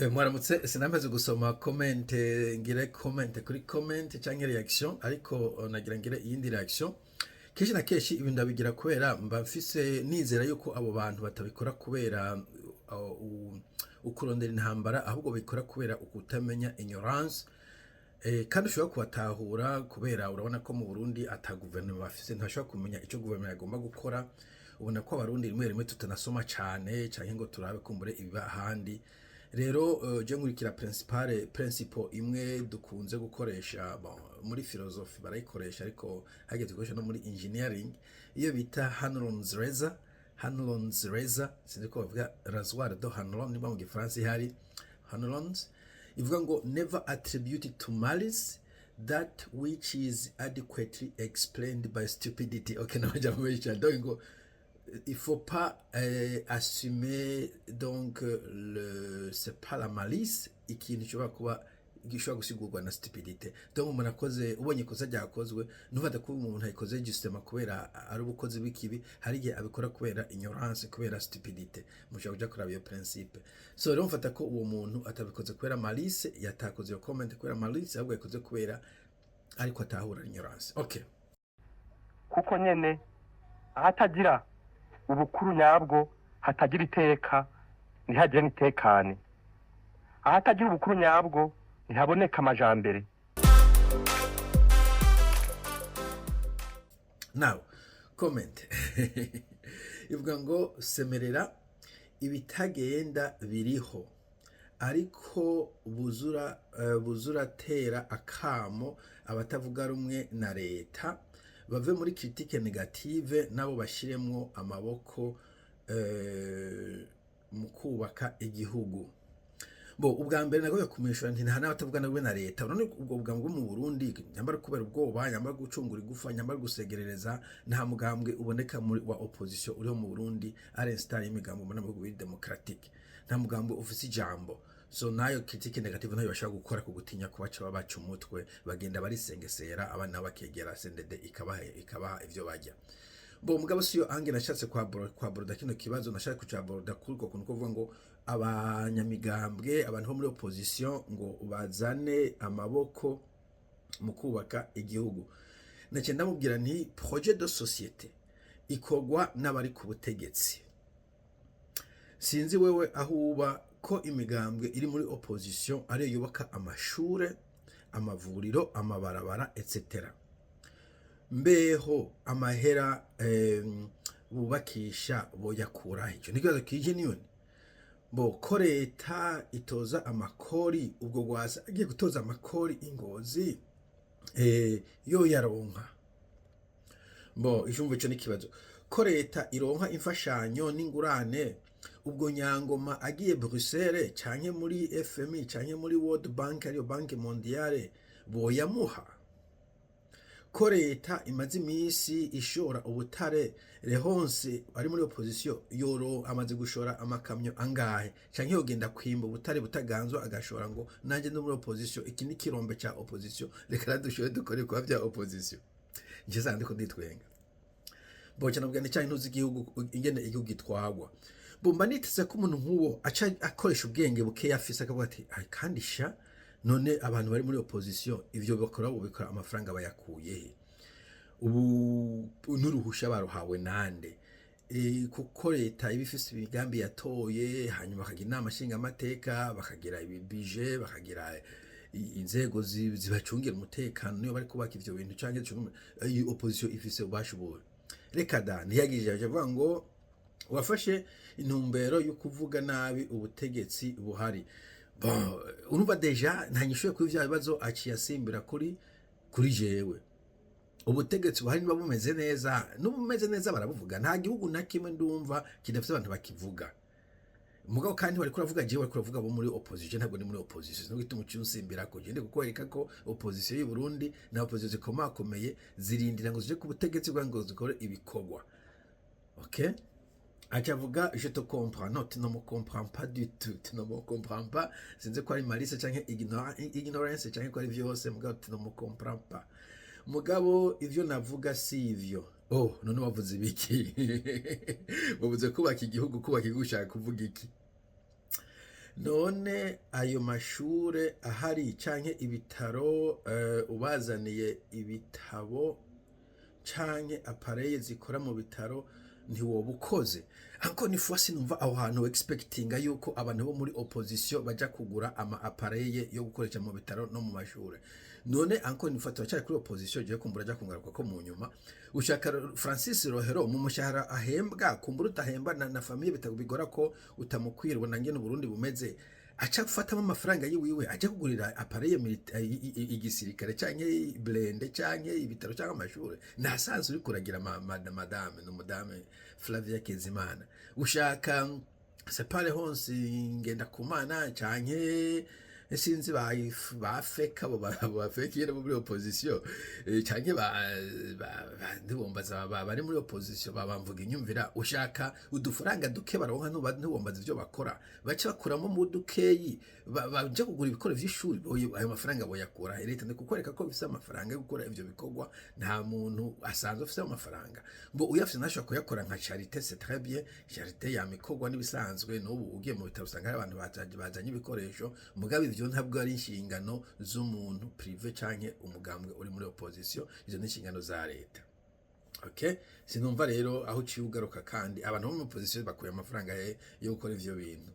Mwaramutse. Sinamaze gusoma comment, ngire comment kuri comment canke réaction, ariko nagira ngire iyindi réaction. Kenshi na kenshi ibi ndabigira kubera mba mfise nizera yuko abo bantu batabikora kubera ukurondera intambara, ahubwo babikora kubera ukutamenya, ignorance. Kandi ushobora kubatahura kubera urabona ko mu Burundi ata guverinoma bafise, ntashobora kumenya ico guverinoma yagomba gukora. Ubona ko Abarundi rimwe rimwe tutanasoma cane canke ngo turabe kumbure ibiba ahandi. Rero je nkurikira principale principle imwe dukunze gukoresha, bon, muri philosophie barayikoresha, ariko hageze gukoresha no muri engineering, iyo bita Hanlon's razor. Hanlon's razor, sinzi ko bavuga rasoir de Hanlon, niba mu Gifaransa ihari Hanlon's, ivuga ngo "Never attribute to malice that which is adequately explained by stupidity." Okay, n'amajambo menshi cyane. Donc ngo il faut pas assumer, donc le c'est pas la malice ikintu gishobora kuba gishobora gusigurwa na stupidité. Donc umuntu akoze, ubonye ikosa ryakozwe, ntufate ko umuntu ayikoze justement kubera ari ubukozi bw'ikibi. Hari igihe abikora kubera ignorance, kubera stupidité. Mushobora kuja kuraba iyo principe. So rero mfata ko uwo muntu atabikoze kubera malice, yatakoze iyo comment kubera malice, ahubwo yayikoze kubera ariko atahura ignorance. Okay. Kuko nyene ahatagira ubukuru nyabwo hatagira iteka, ntihagire n'itekane. Ahatagira ubukuru nyabwo ntihaboneka amajambere. Now comment ivuga ngo semerera ibitagenda biriho, ariko buzura buzuratera akamo abatavuga rumwe na leta bave muri critique négative, nabo bashiremwo amaboko mu kubaka igihugu. Bo ubwa mbere nagoye kumishura nti nta n'abatavuga rumwe na leta. None ubwo bugambwe mu Burundi, nyambara kubera ubwoba, nyambara gucungura igufa, nyambara gusegerereza, nta mugambwe uboneka muri wa opposition uriho mu Burundi, à l'instar y'imigambo mbona mu bihugu biri démocratique. Nta mugambwe ufise ijambo. So nayo critique négative ntayo bashobora gukora ku gutinya kubaca babaca umutwe. Bagenda barisengesera, abana bakegera CNDD ikabaha ivyo barya. Bo mugabo siyo ange nashatse kwa boroda kino kibazo. Nashatse kuca boroda kuri uko kuntu kuvuga ngo abanyamigambwe, abantu bo muri opposition, ngo bazane amaboko mu kubaka igihugu. Naciye ndamubwira nti projet de société ikorwa n'abari ku butegetsi. Sinzi wewe aho uba ko imigambwe iri muri opposition ariyo yubaka amashure, amavuriro, amabarabara, etc. Mbeho amahera bubakisha boyakurahe? Ico n'ikibazo kije niyone. Bo ko leta itoza amakori, ubwo Rwasa agiye gutoza amakori ingozi yo yaronka? Bo icumvo ico n'ikibazo. Ko leta ironka imfashanyo n'ingurane, ubwo Nyangoma agiye Bruxelles canke muri FMI canke muri World Bank, ariyo Banque Mondiale, boyamuha? Ko leta imaze iminsi ishora ubutare, Rehonse ari muri opposition yoro amaze gushora amakamyo angahe? Canke yogenda kwimba ubutare butaganzwa agashora ngo nanjye no muri opposition, iki ni kirombe ca opposition, reka dushore dukore kwa bya opposition? Nje sandi ko nditwenga. Boca nabwo ni cyane ntuzi igihugu ingene igihugu gitwagwa. Bumba niteze ko umuntu nk'uwo aca akoresha ubwenge bukeya afise, akavuga ati: "Ai, kandi sha, none abantu bari muri opposition ivyo bakora bubikora amafaranga bayakuye he? Ubu n'uruhusha baruhawe nande?" Kuko leta iba ifise imigambi yatoye, hanyuma bakagira inama nshingamateka, bakagira ibibije, bakagira inzego zibacungira umutekano niyo bari kubaka ivyo bintu canke iyi opposition ifise ububasha ubuhe? Reka da, ntiyagije avuga ngo wafashe intumbero yo kuvuga nabi ubutegetsi buhari. Bon, urumva déjà ntanyishuye kuri vya bibazo, aciye asimbira kuri jewe. Ubutegetsi buhari niba bumeze neza, n'ubumeze neza barabuvuga. Nta gihugu na kimwe ndumva kidafite abantu bakivuga. Mugabo kandi wariko uravuga jewe, wariko uravuga bo muri opposition. Ntabwo ni muri opposition, nubwo ituma uciye ko gende kukwereka ko opposition y'u Burundi na opposition zikomakomeye zirindira ngo zije ku butegetsi kugira ngo zikore ibikorwa. Okay, aca avuga: "Je te comprends." Non, tu ne me comprends pas du tout, tu ne me comprends pas. Sinzi ko ari malice canke ignorance canke ko ari vyose, mugabo tu ne me comprends pas. Mugabo ivyo navuga si ivyo. Oh, none wavuze ibiki? Wavuze kubaka igihugu. Kubaka igihugu ushaka kuvuga iki? None ayo mashure ahari canke ibitaro, ubazaniye ibitabo canke appareils zikora mu bitaro, ntiwoba ukoze? Encore une fois, sinumva aho hantu expectinga yuko abantu bo muri opposition baja kugura ama appareils yo gukoresha mu bitaro no mu mashure. None encore une fois, turacyari kuri opposition. Je kumbura aja kungaruka ko mu nyuma. Ushaka Francis Rohero mu mushahara ahembwa, kumbura utahemba na famille bitagubigora ko utamukwira, ubona ngene Uburundi bumeze, aca gufatamo amafaranga yiwiwe aja kugurira appareil igisirikare canke blindé canke ibitaro canke amashure? Ntasanzwe uri kuragira madame n'umudame Flavia Kezimana. Ushaka separe honse ngenda kumana canke sinzi ba feka abo bafeke bo muri opposition, canke ba ndibombaza bari muri opposition babamvuga inyumvira. Ushaka udufaranga duke baronka, ntubombaza ivyo bakora, bace bakuramo mu dukeyi baje kugura ibikoresho vy'ishuri. Ayo mafaranga boyakura? Leta ni kukwereka ko bifise amafaranga yo gukora ivyo bikorwa. Nta muntu asanzwe afise ayo mafaranga ngo uyafise ntashobora kuyakora nka charité. C'est très bien, charité yamikorwa n'ibisanzwe. N'ubu ugiye mu bitaro usanga hari abantu bazanye ibikoresho. Mugabe ivyo ntabwo ari inshingano z'umuntu privé canke umugambwe uri muri opposition, izo ni inshingano za leta. Okay, sinumva rero aho uciye ugaruka. Kandi abantu bo muri opposition bakuye amafaranga he yo gukora ivyo bintu?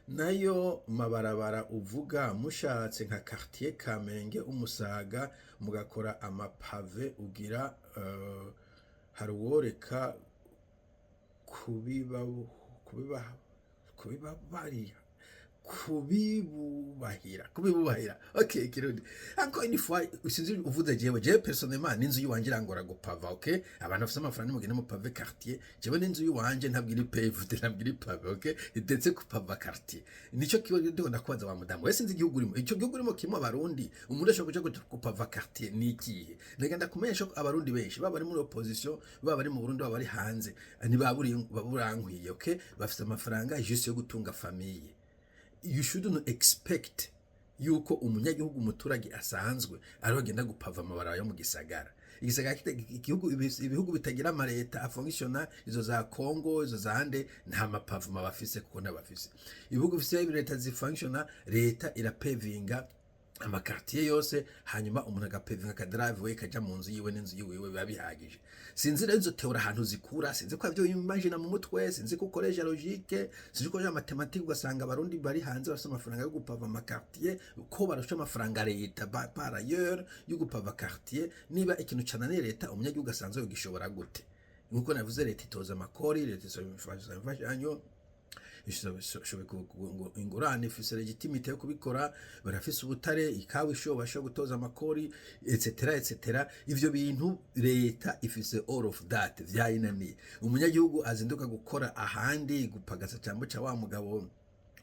Nayo mabarabara uvuga, mushatse nka quartier Kamenge, Umusaga, mugakora amapave, ugira hari uworeka kubiba kubiba kubibabariya kubibubahira. Okay, Kirundi. Encore une fois, sinzi uvuze jewe personnellement n'inzu yiwanje irangora gupava. Okay, abantu bafise amafaranga nimugende mu pave quartier. Jewe n'inzu yiwanje ntabwo iri paved, ntabwo iri pavé. Okay, ndetse kupava quartier nico kibazo ndiko ndakubaza wa mudamu we. Sinzi igihugu urimo, ico gihugu urimo kirimo Abarundi. Umuntu ashobora kuja kupava quartier ni ikihe? Ndagenda kumenyesha ko Abarundi benshi, baba bari muri opposition, baba bari mu Burundi, baba bari hanze, ntibaburi baburankwiye. Okay, bafise amafaranga juste yo gutunga famille. You shouldn't expect yuko umunyagihugu, umuturage asanzwe, ariho agenda gupava amabarabara yo mu gisagara. Igisagara igihugu, ibihugu bitagira amaleta afonctiona, izo za Congo, izo za nde, nta mapavement bafise kuko ntabafise. Ibihugu bifise leta zifonctiona, leta irapevinga amakartier yose, hanyuma umuntu agapevinga akadrive kaja mu nzu yiwe n'inzu yiwe biba bihagije. Sinzi rero izo théories ahantu zikura, sinzi ko avyo imagina mu mutwe, sinzi ko ukoresha logique, sinzi ko ukoresha mathématique, ugasanga Abarundi bari hanze bafise amafaranga yo gupava amakartier, ko barusha amafaranga leta par ailleurs yo gupava quartier. Niba ikintu cananiye leta, umunyagihugu asanzwe yogishobora gute? Nkuko navuze, leta itoza amakori, leta isaba imfashanyo, ishoboye ingurane, ifise légitimité yo kubikora. Barafise ubutare, ikawa isho bashobora gutoza amakori, etc etc. Ivyo bintu leta ifise all of that, vyayinaniye. Umunyagihugu azinduka gukora ahandi, gupagasa cambo ca wa mugabo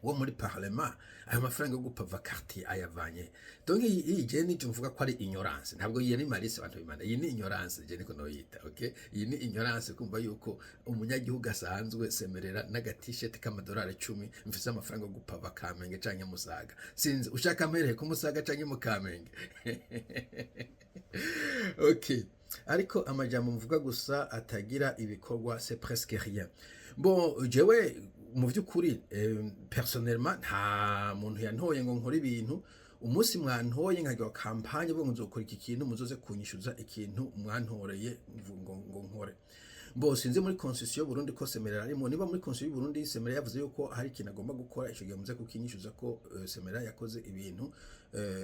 wo muri parlement, ayo mafaranga yo gupava quartier ayavanye? Donc iyi je nico mvuga ko ari ignorance, ntabwo iyi ari malice. Abantu bimana, iyi ni ignorance, je niko noyita. Okay, iyi ni ignorance, kumva yuko umunyagihugu asanzwe semerera n'aga t-shirt k'amadolari 10 mfise amafaranga yo gupava Kamenge canke Musaga. Sinzi ushaka mpereye ku Musaga canke mu Kamenge. Okay, ariko amajambo mvuga gusa atagira ibikorwa, c'est presque rien. Bon, jewe mu by'ukuri, personnellement, nta muntu yantoye ngo nkore ibintu. Umunsi mwantoye nkagira campagne ngo nzokora iki kintu, muzoze kunyishuza ikintu mwantoreye ngo nkore. Bo sinzi muri constitution y'u Burundi ko Semerera arimo. Niba muri constitution y'u Burundi Semerera yavuze yuko hari ikintu agomba gukora, ico gihe muze kukinyishuza ko Semerera yakoze ibintu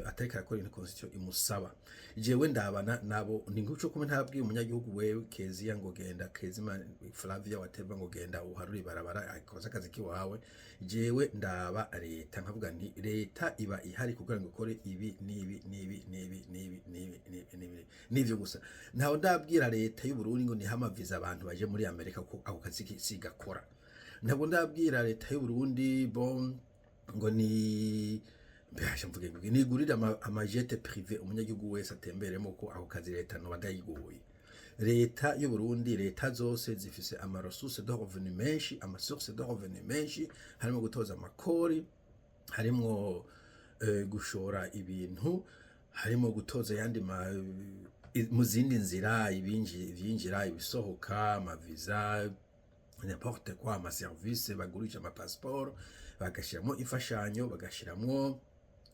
atariko arakora ibintu constitution imusaba. Jewe ndabana nabo ni nkuco kumwe ntabwiye umunyagihugu wewe Kezia ngo genda, Kezima Flavia, whatever, ngo genda uharure ibarabara, akoze akazi kiwawe. Jewe ndaba leta nkavuga nti leta iba ihari kugira ngo ikore ibi n'ibi n'ibi n'ibi n'ibi n'ibi n'ibi n'ibi n'ivyo gusa. Ntawe ndabwira leta y'u Burundi ngo nihe amaviza abantu baje muri Amerika, ko ako kazi sigakora. Ntabwo ndabwira leta y'u Burundi bon ngo ni mbasha mvuge ngo nigurire ama jet privé umunyagihugu wese atemberemo, ko ako kazi leta noba ndayiguye. Leta y'u Burundi, leta zose zifise ama ressources de revenu menshi, ama sources de revenu menshi, harimo gutoza amakori, harimo gushora ibintu, harimo gutoza ayandi mu zindi nzira, ibyinjira, ibisohoka, amaviza, n'importe quoi, ama service bagurisha, ama passeport. Bagashyiramo imfashanyo, bagashyiramo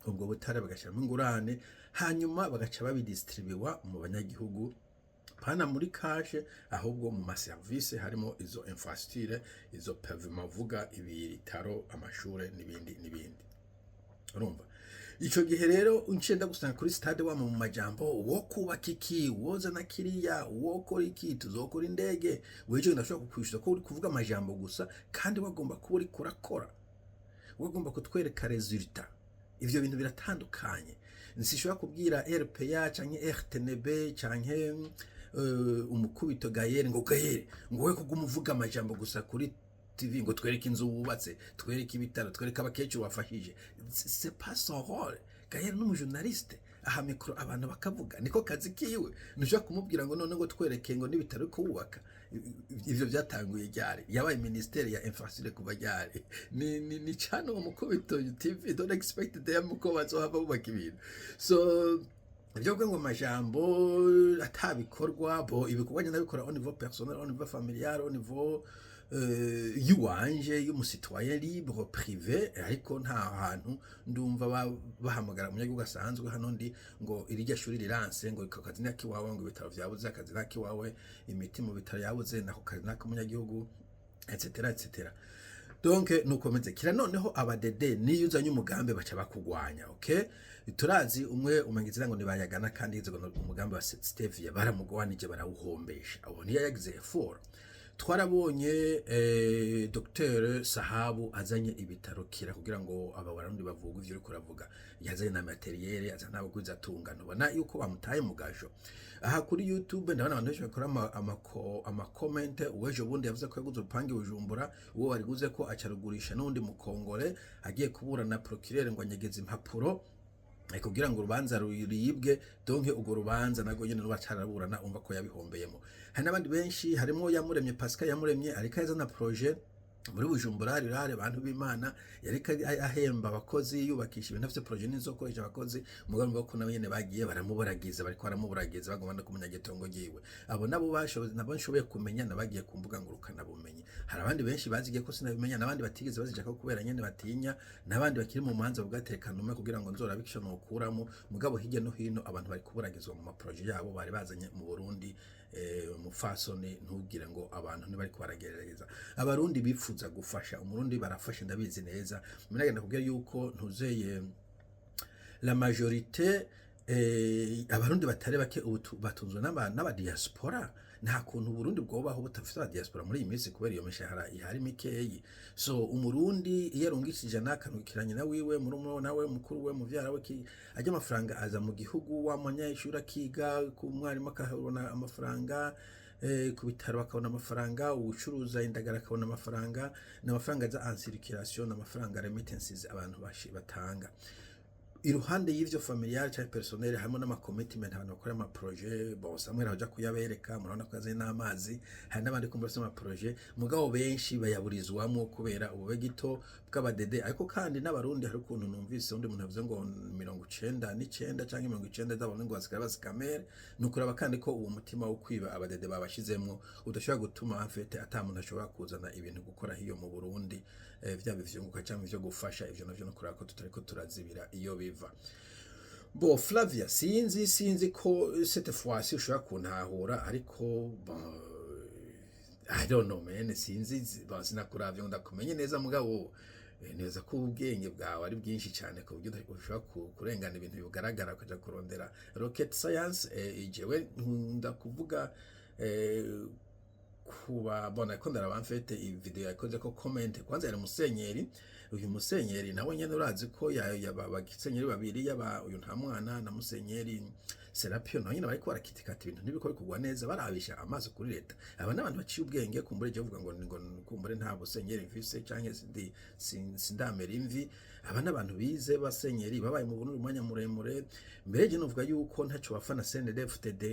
ubwo butare, bagashyiramo ingurane, hanyuma bagaca babidistribuwa mu banyagihugu, pana muri cash, ahubwo mu maserivisi, harimo izo infrastructure, izo pavement vuga, ibitaro, amashure n'ibindi n'ibindi. Urumva ico gihe rero ncenda gusanga kuri stade wama mu majambo wo kubaka iki, wozana kiriya, wokora iki, tuzokora indege. Wejo ndashobora kukwishyuza ko uri kuvuga amajambo gusa kandi wagomba kuba uri kurakora, wagomba kutwereka résultat. Ivyo bintu biratandukanye. Nsishobora kubwira RPA canke RTNB canke umukubito Gayere ngo: "Gayere, ngo we kuguma uvuga amajambo gusa kuri TV, ngo twereke inzu wubatse, twereke ibitaro, twereke abakecuru wafashije." C'est pas son rôle. Gayere n'umujournaliste, aha micro abantu bakavuga, niko kazi kiwe. Ntushobora kumubwira ngo none ngo twereke ngo n'ibitaro ko wubaka. Ivyo byatanguye ryari? Yabaye ministère ya infrastructure kuva ryari? Ni cano Umukubito TV. Don't expect them ko bazohava bubaka ibintu. So ibyo kuvuga ngo amajambo atabikorwa bo, ibikorwa ngenda bikora au niveau personnel, au niveau familial, au niveau y'uwanje y'umusitoyen libre privé, ariko nta hantu ndumva bahamagara umunyagihugu asanzwe hano ndi ngo irirya shuri riranse, ngo akazi nakiwawe, ngo ibitaro vyabuze, akazi nakiwawe, imiti mu bitaro yabuze, nako kazi nak'umunyagihugu, etc etc. Donc nukomeze kira. Noneho abadede, niyo uzanye umugambi baca bakugwanya. Okay, turazi umwe umengizira ngo nibayagana, kandi yize ngo umugambi wa Stevia baramugwanije, barawuhombesha. Abo niyo yagize effort. Twarabonye Dr Sahabu azanye ibitaro kira kugira ngo aba Barundi bavugwe ivyo uriko uravuga, yazanye na matériel, azana n'abagwiza tungano, ubona yuko bamutaye mu gasho. Aha kuri YouTube ndabona abantu benshi bakora ama comment. Uwejo bundi yavuze ko yaguze urupangi Bujumbura, uwo wariguze ko acarugurisha n'undi mukongore, agiye kuburana procureur ngo anyegeze impapuro kugira ngo urubanza ruribwe. Donc urwo rubanza narwo nyene ruba caraburana, umva ko yabihombeyemo. Hari n'abandi benshi, harimo Yamuremye Pascal. Yamuremye ariko yazana projet muri Bujumbura rirare, abantu b'Imana, yariko ahemba abakozi, yubakisha ibintu, afite projet n'izo koresha abakozi. Mugabo ko nabo nyene bagiye baramuburagiza, bariko baramuburagiza, bagomba no kumenya gitongo giwe. Abo nabo bashoboye, nabo nshoboye kumenya nabagiye ku mbuga ngurukana bumenyi. Hari abandi benshi bazigiye ko sinabimenya, n'abandi batigeze bazijako kubera nyene batinya, n'abandi bakiri mu manza bugatekana kugira ngo nzorabe ico nokuramo. Mugabo hirya no hino abantu bari kuburagizwa mu maprojet yabo bari bazanye mu Burundi. Mufasoni, ntugire ngo abantu ntibari baragerageza. Abarundi bifuza gufasha Umurundi barafasha, ndabizi neza. Muragenda kubwira yuko ntuzeye la majorité, Abarundi batari bake ubu batunzwe n'aba diaspora. Nta kuntu Uburundi bwobaho budafite aba diaspora muri iyi minsi kubera iyo mishahara ihari mikeyi. So Umurundi iyo arungitse 100, akanukira nyina wiwe, murumuna we, mukuru we, muvyara we, ajya amafaranga aza mu gihugu, wa munyeshuri akiga, ku mwarimu akabona amafaranga, ku bitaro bakabona amafaranga, uwucuruza indagara akabona amafaranga. Ni amafaranga aza en circulation, ni amafaranga remittances abantu batanga. Iruhande y'ivyo familial cyangwa personnel, harimo n'amacommitment abantu bakora, amaprojet. Bon, Samuel aja kuyabereka, murabona ko yazanye n'amazi. Hari n'abandi kumva bafise amaprojet, mugabo benshi bayaburizwamo kubera ubube gito bw'abadede. Ariko kandi n'Abarundi, hari ukuntu numvise undi muntu yavuze ngo 99 cyangwa 90 z'Abarundi ngo basigara basikamere. Ni ukuraba kandi ko uwo mutima wo kwiba abadede babashizemwo udashobora gutuma en fait ata muntu ashobora kuzana ibintu gukora hiyo mu Burundi, vyaba ivyunguka cyangwa ivyo gufasha. Ivyo navyo no kuraba ko tutariko turazibira iyo biva. Bon, Flavia, sinzi ko cette fois ci ushobora kuntahura, ariko bon, I don't know man, sinzi, bon, sinakuravye ngo ndakumenye neza, mugabo neza ko ubwenge bwawe ari bwinshi cyane ku buryo ushobora kurengana ibintu bigaragara ukaja kurondera rocket science. Jewe nkunda kuvuga kuba bona ko ndaraba mfete iyi video yakoze ko comment. Kwanza yari musenyeri, uyu musenyeri nawe nyene urazi ko yaba abasenyeri babiri, yaba uyu nta mwana na musenyeri Serapio, nawe nyene bariko barakitikata ibintu ntibiko bikugwa neza, barabisha amaso kuri leta. Aba n'abantu baciye ubwenge. Kumbure je vuga ngo kumbure nta busenyeri mfise canke sindi sindamera imvi. Aba n'abantu bize, basenyeri babaye mu Burundi umwanya muremure. Mbere je novuga yuko ntaco bafana CNDD-FDD.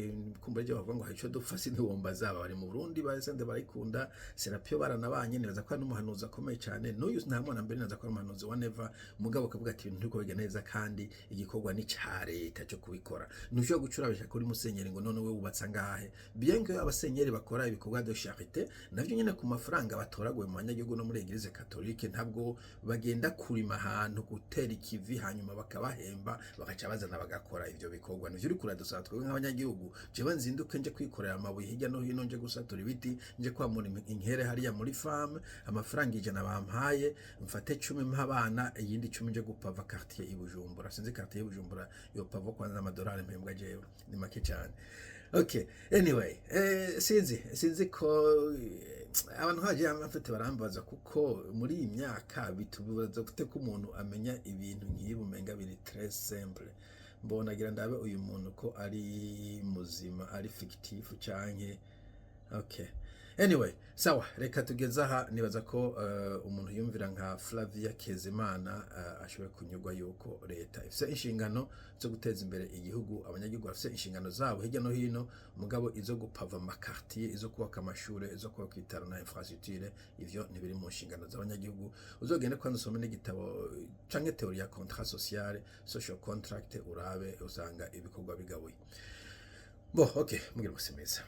Kumbure je bavuga ngo hari ico dupfa, sindiwomba zaba bari mu Burundi ba SND barayikunda. Serapio baranabanye, nibaza ko ari n'umuhanuzi akomeye cyane. N'uyu nta mwana mbere, naza ko ari umuhanuzi wa Neva. Mugabo akavuga ati ibintu ntibiko biga neza kandi igikorwa ni ca leta cyo kubikora. Ntushobora Ntushobora gucurabisha kuri musenyeri ngo none we wubatse angahe, bien que abasenyeri bakora ibikorwa de charité, navyo nyene ku mafaranga batoraguye mu banyagihugu no muri Église catholique. Ntabwo bagenda kurima ahantu, gutera ikivi, hanyuma bakabahemba, bagaca bazana bagakora ivyo bikorwa. Nivyo uri kuradusaba twebwe nk'abanyagihugu. Jewe nzinduke nje kwikorera amabuye hirya no hino, nje gusatura ibiti, nje kwamura inkere hariya muri farm, amafaranga 100 bampaye mfate 10 mpa abana, iyindi 10 nje gupava quartier i Bujumbura? Sinzi quartier i Bujumbura yo pava kwanza. Amadolari mpembwa jewe ni make cyane. Okay, anyway, sinzi ko abantu haje amafite barambaza, kuko muri iyi myaka bitubaza gute ko umuntu amenya ibintu nk'ibi umenga biri très simple. Mbonagira ndabe uyu muntu ko ari muzima, ari fictif canke. Okay, anyway, sawa, reka tugeze aha. Nibaza ko umuntu yumvira nka Flavia Kezimana ashobora kunyurwa yuko leta ifise inshingano zo guteza imbere igihugu, abanyagihugu bafise inshingano zabo hirya no hino, mugabo izo gupava ama quartier, izo kubaka amashure, izo kubaka ibitaro na infrastructure, ivyo ntibiri mu nshingano z'abanyagihugu. Uzogende kwanza usome n'igitabo canke théorie ya contrat social, social contract, urabe usanga ibikorwa bigabuye. Bo okay, mugira umusi mwiza.